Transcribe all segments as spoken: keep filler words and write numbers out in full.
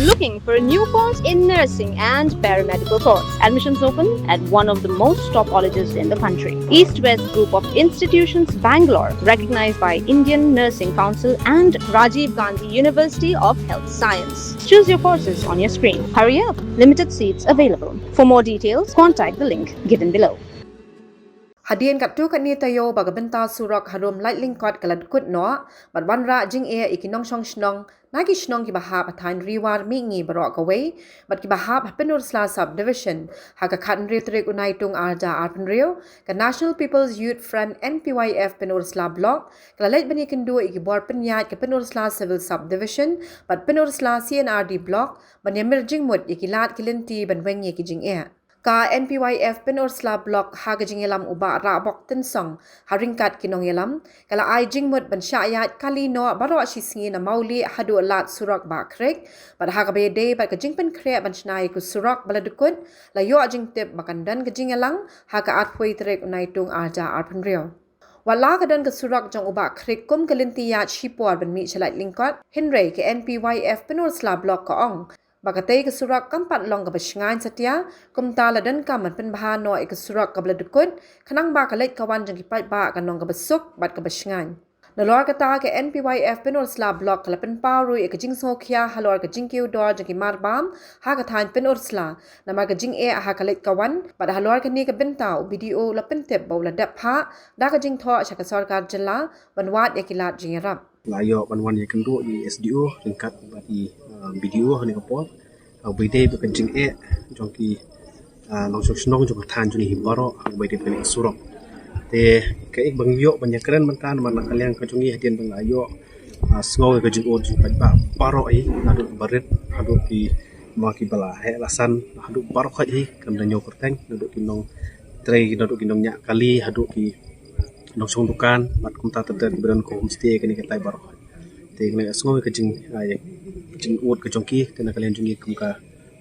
Looking for a new course in nursing and paramedical course? Admissions open at one of the most top colleges in the country. East West Group of Institutions, Bangalore, recognized by Indian Nursing Council and Rajiv Gandhi University of Health Science. Choose your courses on your screen. Hurry up, limited seats available. For more details, contact the link given below. Hadien katto katne taïew ba ka bynta surok harum Laitlyngkot ka la dkut noh, bad wanrah jingeh ïa ki nongshong shnong na ki shnong kiba hap ha thaiñ Ri War Mihngi baroh kawei, bad kiba hap ha Pynursla Subdivision. Ha ka khathynriew tarik u Naitung arhajar arphew hynriew, ka National People's Youth Front, N P Y F, Pynursla Block ka la leit ban ïakynduh ïa ki bor pynïaid ka Pynursla Civil Subdivision bad Pynursla C and R D Block ban ïamir jingmut ïa ki lad ki lynti ban weng ïa ki jingeh. Ka N P Y F Pynursla Block, ha ka jingïalam u Bah Rahbok Tynsong ha ryngkat ki nongïalam, ka la ai jingmut ban shah ïaid kali noh baroh shi sngi na Mawlieh haduh Lad Surok Bah Khriek, bad ha kaba ïadei bad ka jingpynkhreh ban shna ïa ka surok ba la dkut, la ïoh jingtip ba kan don ka jingïalang ha ka arphew tarik u Naitung arhajar arphew hynriew. Wat la ka don ka surok jong u Bah Khriek kum ka lynti ïaid shipor ban mih sha Laitlyngkot, hynrei ka N P Y F Pynursla Block ka ong ba katei ka surok kam pat long kaba shngaiñ satia, kumta la donkam ban pynbha noh ïa ka surok kaba la dkut, khnang ba ka leit ka wan jong ki paidbah kan long kaba suk bad kaba shngaiñ. Nalor kata, ka N P Y F Pynursla Block ka la pynpaw ruh ïa ka jingsngewkhia halor ka jingkiew dor jong ki marbam ha ka thaiñ Pynursla namar ka jingeh ha ka leit ka wan, bad halor kane ka bynta u B D O u la pyntip ba u la dep phah da ka jingthoh sha ka sorkar jylla ban wad ïa ki lad jingïarap. La ïoh ban wan ïakynduh ïa i S D O ryngkat bad i, uh, B D O ha kane ka por. Uh, ba ïadei bad ka jingeh jong ki, uh, nongshong shnong jong ka thaiñ jong ngi hi baroh, uh, ba ïadei bad kane ka surok. Te kaei ba ngi ïoh ban ïakren mynta namar na ka liang ka jong ngi hadien ba ngi la ïoh, uh, sngew ïa ka jingud jong ki paidbah baroh hi, naduh barit haduh ki ma kiba la heh la san, haduh baroh hi, khamtam ñiew kyrteng, naduh ki nongtrei, naduh ki nongñiah kali, haduh ki nongshong dukan, bad kumta ter ter kiba don ka homestay, kane katai baroh. Te ngi la sngew ïa ka jing, ah, ïa ka jingud ka jong ki, te na ka liang jong ngi kum ka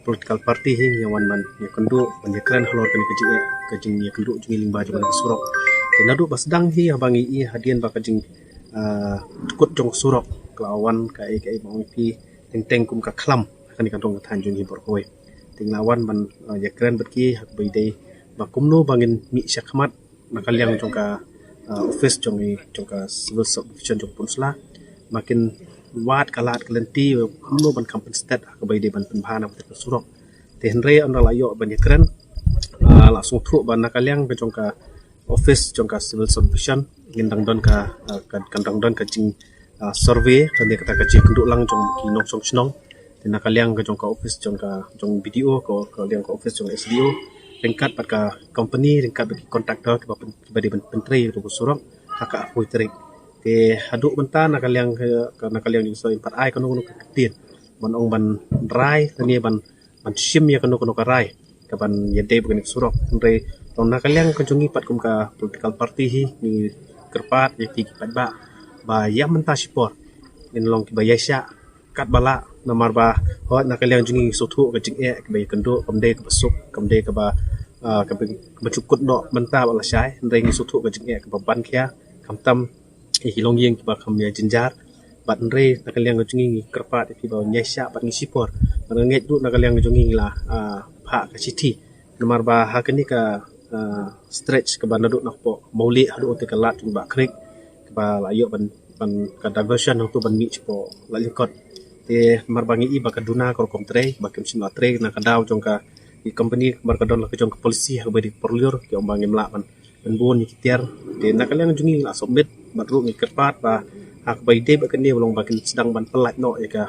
political party hi ngi wan ban ïakynduh ban ïakren halor kane ka jingeh, ka jingïakynduh jong ngi lyngba jong kane ka surok. Te naduh ba sdang hi haba ngi i hadien ba ka jing, ah, dkut jong ka surok ka la wan kaei kaei ba ong phi teng teng kum ka khlam ha kane ka dong ka thaiñ jong ngi baroh kawei. Te ngi la wan ban, ah, ïakren bad ki ha kaba ïadei ba kumno ba ngin mih shakhmat na ka liang jong ka, ah, office jong i, jong ka Civil Subdivision jong Pynursla ba kin wad ka lad ka lynti kumno ban kham pynstet ha kaba ïadei ban pynbha na ka surok. Te hynrei ynda la ïoh ban ïakren, ah, la sngewthuh ba na ka liang ka jong ka office jong ka Civil Subdivision ngin dang don ka, ah, ka, kan dang don ka jing, ah, survey, kane kata ka jingkynduh lang jong ki nongshong shnong. Te na ka liang ka jong ka office jong ka, jong B D O, ka, ka liang ka office jong S D O, ryngkat bad ka company, ryngkat bad ki contractor kiba pyn-, kiba dei ban pyntrei ïa ka surok ha ka arphew tarik. Te haduh mynta na ka liang ka, ka, na ka liang jong ka surok ngim pat ai kano kano ka ktien ban ong ban rai lane ban, ban shim ïa kano kano ka rai kaban ïadei bad kane ka surok. Hynrei tang na ka liang ka jong ngi pat kum ka political party hi ngi kyrpad ïa ki, ki paidbah ba ïa mynta shipor ngin long kiba ïaishah katba lah, namar ba hooid na ka liang jong ngi ngi sngewthuh ka jingeh kaba ïakynduh, kam dei kaba suk, kam dei kaba, ah, kaba, kaba jukut noh mynta bad lashai, hynrei ngi sngewthuh ka jingeh kaba ban khia, khamtam ïa ki longïing kiba kham ïa jynjar. Bad hynrei na ka liang ka jong ngi ngi kyrpad ïa ki ba ïaishah bad ngi shipor. Bad nga ngeit ruh na ka liang ka jong ngi ngi la, ah, phah ka shithi. Namar ba ha kane ka, ah, stretch kaba naduh na kpoh Mawlieh haduh te ka lad jong Bah Khriek kaba la ïoh ban, ban ka diversion hangto ban mih shapoh Laitlyngkot. Te namar ba ngi i ba ka duna ka rukom trei ba kim shym la trei na ka daw jong ka, ki company namar ka don la ka jong ka policy ha kaba dei ka por lyiur ki ong ba ngim lah ban ban bun ïa ki tiar. Te na ka liang jong ngi ngi la submit bad ruh ngi kyrpad ba ha kaba ïadei bad kane ba long ba kin sdang ban pyllait noh ïa ka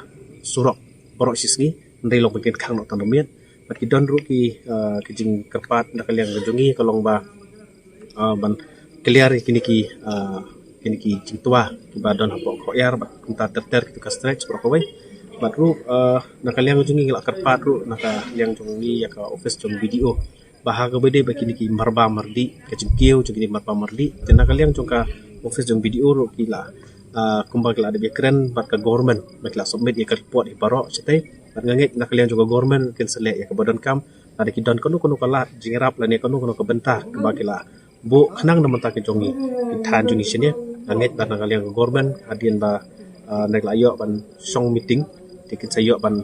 surok baroh shi sngi, hynrei long ba kin khang noh tang da miet. Bad ki don ruh ki, ah, ki jingkyrpad na ka liang ka jong ngi ka long ba, ah, ban clear ïa kine ki, ah, kine ki jingtwa kiba don hapoh Khohiar bad kumta ter ter kito ka stretch baroh kawei. Bad ruh, ah, na ka liang jong ngi ngi la kyrpad ruh na ka liang jong ngi ïa ka office jong B D O ba ha kaba ïadei bad kine ki marba mardih, ka jingkiew jong kine ki marba mardih, te na ka liang jong ka office jong B D O ruh ki la, ah, kumba ki la dep ïakren bad ka government ba ki la submit ïa ka report ïa baroh shatei. Bad nga ngeit na ka liang jong ka government kin sa leh ïa kaba donkam lada ki don kano kano ka lad jingïarap lane kano kano ka bynta kaba ki la buh khnang na bynta ka jong ngi, ki thaiñ jong ngi shane. Nga ngeit ba na ka liang ka government hadien ba, ah, ngi la ïoh ban shong meeting te kin sa ïoh ban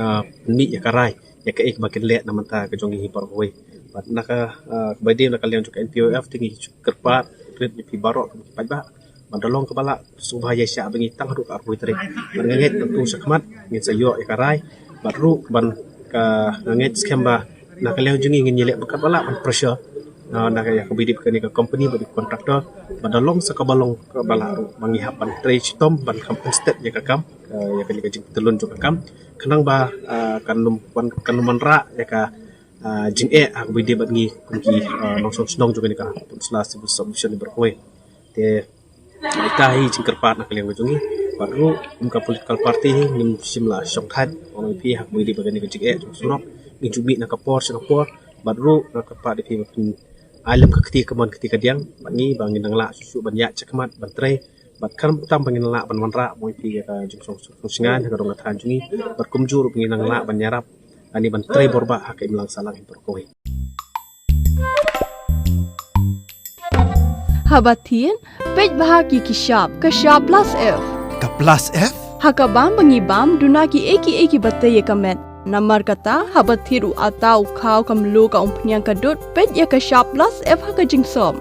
ah, mih ïa ka rai ïa kaei ba kin leh na mynta ka jong ngi hi baroh kawei. Bad na ka, ah, kaba ïadei na ka liang jong ka N P O F te ngi kyrpad rit ïa phi baroh ki paidbah ban da long kaba lah sngewbha ïa shah ba ngi tang haduh ka arphew tarik. Bad nga ngeit nangtu shakhmat ngin sa ïoh ïa ka rai bad ruh ban ka, nga ngeit skhem ba na ka liang jong ngi ngin ïaleh ba katba lah ban pressure, ah, na ka, ïa kaba ïadei bad kane ka company bad ki contractor bad da long sa kaba long kaba lah ruh ba ngi hap ban trei shitom ban kham instant ïa ka kam, ah, ïa kane ka jingtyllun jong ka kam khnang ba, ah, kan ym, kan ym wanrah ïa ka, ah, jingeh ha kaba ïadei bad ngi kum ki, ah, nongshong shnong jong kane ka Pynursla Civil Subdivision baroh kawei. Te ita hi jingkyrpad na ka liang ka jong ngi bad ruh kum ka political party hi ngim shym la shongthait ong ïa phi ha kaba ïadei bad kane ka jingeh jong surok. Ngi ju mih na ka por sha ka por bad ruh nga kyrpad ïa phi ba phin ai lem ka kti kamon kti kadiang bad ngi ba ngin nang lah shuh shuh ban ïaid shakhmat ban trei bad khamtam ba ngin nang lah ban wanrah ong ïa phi ïa ka jingsngewsih sngewsih ha ka dong ka thaiñ jong ngi bad kumjuh ruh ba ngin nang lah ban ïarap ani ban trei bor bha ha ka imlang sahlang hi baroh kawei. Haba thied, peit bha ïa ki shap, ka shap plus F. Ka plus F? Ha ka bam ba ngi bam, duna kiei kiei kiba tei ïa ka met. Namar kata, haba thied u atta, u khaw, ka mluh, ka umphniang, ka dud, peit ïa ka shap plus F ha ka jingsop.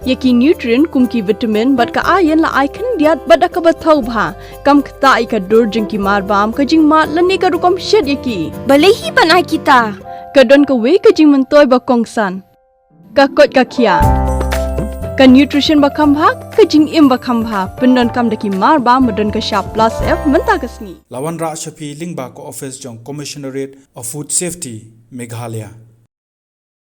Ïa ki nutrient kum ki vitamin bad ka iron la ai khyndiat bad da kaba thaw bha. Kam ktah ïa ka dur jong ki mar bam, ka jingmad lane ka rukom shet ïa ki. Balei hi ban ai kita? Ka don kawei ka jingmyntoi ba kongsan. Ka koit ka khiah. Ka nutrition ba kham bha, ka jingim ba kham bha. Pyndonkam da ki mar bam ba don ka shap plus F mynta ka sngi. La wanrah sha phi lyngba ka office jong Commissionerate of Food Safety, Meghalaya.